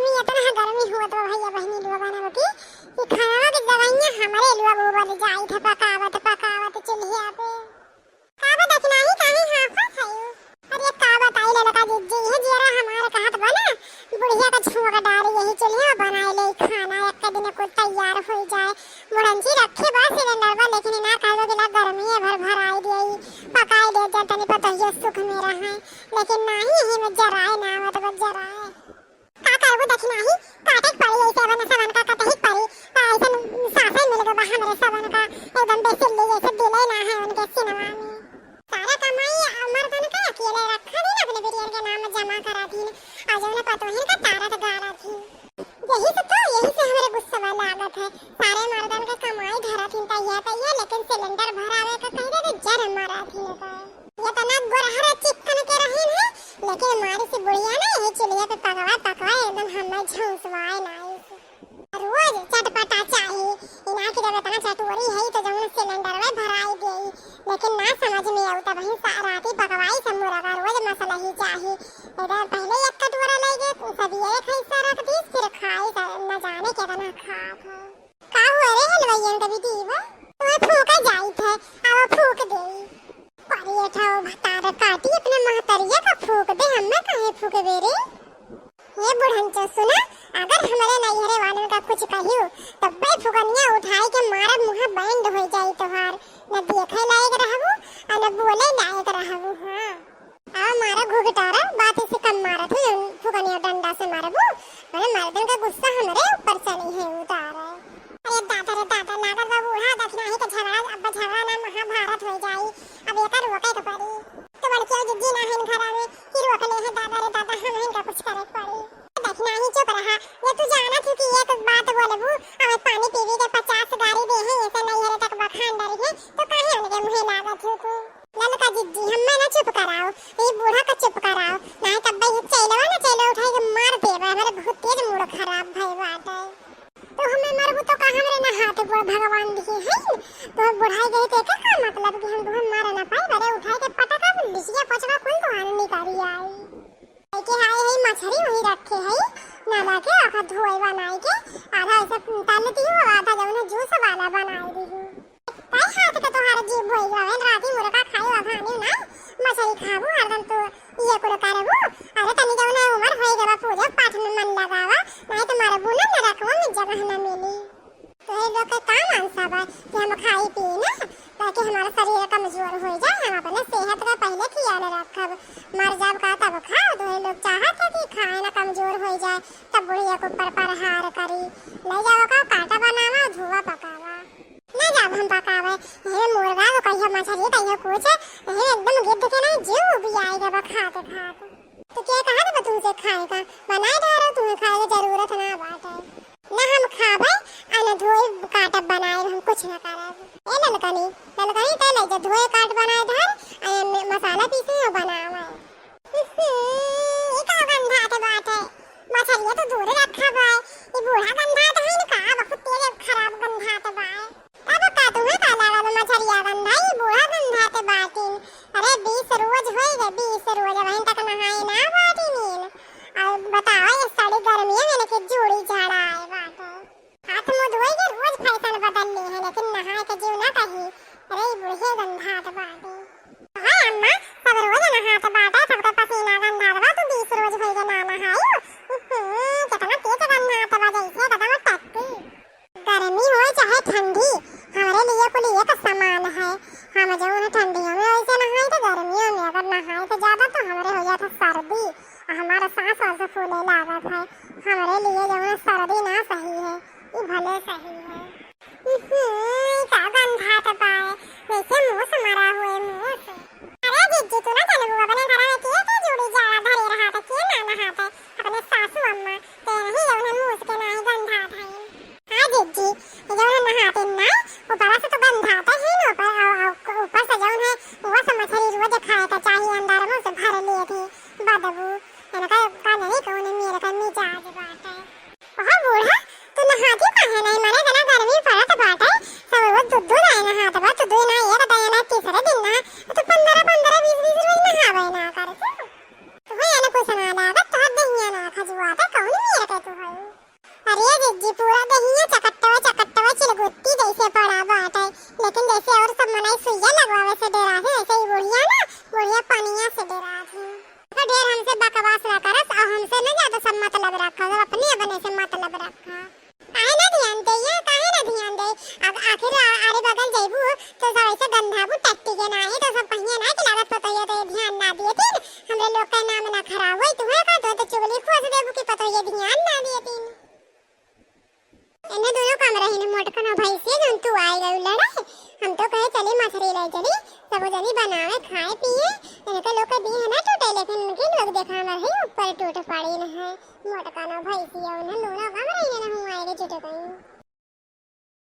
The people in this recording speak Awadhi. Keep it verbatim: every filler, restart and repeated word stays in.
इतना गर्मी होत बा भइया बहिनी लोगन अब की, कि खाना के दवाइयाँ हमरे लोग उबल जाइत है पकावत पकावत चूल्हिया पे। का बा दखिनाही, काहे हाँफत हयू? अरे का बताई ललका जिज्जी, इहे जियरा हमार कहत बा ना, बुढ़िया का झोंक डारी यही चूल्हे में बनाए ले खाना, एक दिन कुल तैयार होइ जाए। बुढ़ंची रखे बा सिलेंडर बा, लेकिन इना कहलो कि ला गर्मी है भर भराई देई, पकाई दे जा तनी पतोहियो सुख में रहे, लेकिन नाही, यही में जराए ना आवत बा जराए। का करबू दखिनाही, काटे के पड़ी, ऐसे बने सबन का कटही के पड़ी। आ, ऐसन सासे मिल गए बा हमरे सबन का, एकदम बेसिल्ली जैसे दिले ना है उनके सिनवा में। सारा कमाई मर्दन का अकेले रखा दिन अपने बिटियन के नाम जमा करा दिन, आ जौन पतोहिन का तारत गारा दिन। यही से तो, यही से हमरे गुस्सा लागत है। सारे मर्दन का कमाई धरा दिन तैया तैया, लेकिन सिलेंडर भरावे का कह दे तो जर मरा दिन का। ये तो ना गोरहरा चिक्कन के रहीन है, लेकिन मारी से बुढ़िया ना यही चूल्हे पे पकवा पकवा एकदम हमें झुंसवाए लाइस। रोज चटपटा चाही, इना की जब इतना चटोरी है तो जौन सिलेंडर में भराई देई, लेकिन ना समझ में आऊ तब ही सा-, राती पकवाई सब मुर्गा रोज मसला ही चाही। इधर पहले एक कटोरा ले गए, सब ये एक हिस्सा रख दी, फिर खाई सा-, न जाने कितना खात है। का हुआ रे हलवाइयन का बिटिया? तुम्हें फूका जाइत है, अब फूक देई। परी एठा भतार काटी अपने महतरिया का फूक दे, हमें काहे फूकबे रे? हे बुढ़ंचो सुना, अगर हमरे नैहरे वालन का कुछ कहियो, तब्बे फुकनिया उठाई के मारब, मुँह बैंड होइ जाई तोहार। न देखे लायक रहबू, आ न बोले लायक रहबू। हाँ। आ मारा घुघटारा, बात से कम मारत हूँ, फुकनिया डंडा से मारबू, मने मर्दन का गुस्सा हमरे ऊपर चली है उतार। अरे दादा रे दादा, लागत बा बूढ़ा दखिनाही के झगड़ा, अब झगड़ा ना महाभारत होइ जाई, अब एकर रोके के पड़ी। तो बड़किया जिज्जी ना हन घरा में, कि रोकले है दादा रे दादा, हम हन का कुछ करे के पड़ी। दखिनाही चुप रहा, ये तू जानत हो कि एक बात बोलबू, अब पानी पीवी के पचास गारी दे है, ऐसे नैहरे तक बखान डरी है, तो काहे उनके मुँहे लागत हो तू? ललका जिज्जी, हम्मे ना चुप कराओ, ये बूढ़ा का चुप कराओ, नाहीं तब ये चैलवा ना चैलवा उठाई के मार देबे, हमारे बहुत तेज मूड खराब भई बाटे। तो हमें मरबू तो का हमरे ना हाथ गोड़ भगवान दिए हैं? तो बुढ़ाई गई तो एकर का मतलब कि हम तुहन मारे ना पाई, बड़े उठाई के पटका बिछिया पचवा कुल तो आने निकारी आई। के हाय है मछरी वही रखे है, ना लाके आखा धोए बनाई के, आधा ऐसे तल दियो, आधा जौन जूस वाला बनाई दियो। काहे हाथ के तोहार जीभ होई गवा, राती मुर्गा खाई अघानी ना, मछरी खाबू, हरदम तू ये कुल करबू। अरे तनी जौन उमर होई गवा, पूजा पाठ में मन लगावा, नाहीं तो मरबू ना, नरकवा में जगह ना मिली। तोहे लोग के का मानसा बा कि हम खाई पी ना, ताकि हमारा शरीर कमजोर होई जाए, हम अपने सेहत का पहले ख्याल रखब। मर जाब का तब खाओ, तोहे लोग चाहत है कि खाए ना कमजोर होई जाए, तब बुढ़िया के ऊपर प्रहार करी। ले जाओ का काटा बनावा, धुआं पकावा। ना जाब हम पकावे, यही मुर्गा तो कहियो मछली कहियो कुछ, यही एकदम गिद्ध के ना जीव उबियाई गवा खाते खाते। तो क्या कहा था तुमसे खाए का? बनाए डालो, तुम्हें खाए की जरूरत ना बाटे। ना हम खाबे, आ ना धोई काटब बनाए, हम कुछ ना करब। ए ललकनी, ललकनी ते ले जा धोए काट बनाए धर, आ ये मे-, मसाला पीसे और बनावे। हम्म, ई का गंधात बाटे? मछरिया तो दूर रखा बाय, ई बूढ़ा गंधात है न का, बहुत तेज खराब गंधात बाय। तब का तुम्हें का लागल मछरिया गंधाई, ई बूढ़ा गंधात बाटिन। अरे बीस रोज होई गए, बीस रोज अबहिन तक नहाए ना बाटिन। और बताओ, ये सारी गर्मियों में लेके जूड़ी झाड़ा आए बाटे। हाथ मुंह धोए के रोज फैशन बदल ली है, लेकिन नहाए के जीव ना कही। अरे, ई बुढ़िया गंधात बाटे। हाँ अम्मा, सब रोज नहात बाटे, सबके पसीना गंधात बा, तू बीस रोज होई गए ना नहायू। हम्म, कितना तेज गंधात बा, जैसे एकदम टट्टी। गर्मी होए चाहे ठंडी, हमरे लिए कुल एक समान है। हम जौन ठंडियों में वैसे नहाए तो गर्मियों में अगर नहाए तो ज्यादा तो हमरे हो जाता सर्दी, और हमारा सांस वास फूले लागत है। हमरे लिए जौन सर्दी ना सही है, ई भले सही है। हम्म, का गंधात बाय, जैसे मूस मरा हुए मूस। अरे जिज्जी, तू ना चलबू अपने घर में, के, के जूड़ी जाड़ा धरे रहा था, के ना नहाते, अपने सासू अम्मा, ते नहीं जौन मूस के नाही गंधात है। हाँ जिज्जी, जौन नहाते ना, ऊपर से तो गंधाते ही ना, ऊपर, आ, आ, ऊपर से जौन है, वो सब मछली रोज खाए का चाहिए, अंदर मुंह से भर लिए थे, बदबू, इनका का नहीं कौन मेरे का मिजाज बाटे। ओहो बूढ़ा, तू नहाती काहे नहीं? माने इतना गर्मी पड़त बाटे, सब रोज दू दू दाई नहात बा, तू दू ना एक दाई ना तीसरे दिन नहा, तू पंद्रह पंद्रह बीस बीस रोज नहावे ना कर। रखा, सब अपने अपने से मतलब रखा। काहे ना ध्यान दे ये, काहे ना ध्यान दे? अब आखिर आ-, आरे बगल जइबू तो सब ऐसे गंधाबू टट्टी के नाही, तो सब कहिए ना कि लागत पतोहिया तो ये ध्यान ना दिए थी, हमरे लोग का नाम ना खराब होई, तुम्हें का तो, तो चुगली खोस देबू कि पतोहिया ध्यान ना दिए थी। इन्हें दोनों काम रही न, मोटकन और भैंसिया, जौन तू आए गए लड़े, हम तो कहे चली मछरी ले चली, सब जनी बनावे खाए पिए, इनके लोग के दी है ना टूटे, लेकिन इनके लोग देखा हमारे ही ऊपर टूट पड़ी न है। मोटकन और भैंसिया, उन्हें दोनों काम रही न, हम आए गए जुट गई।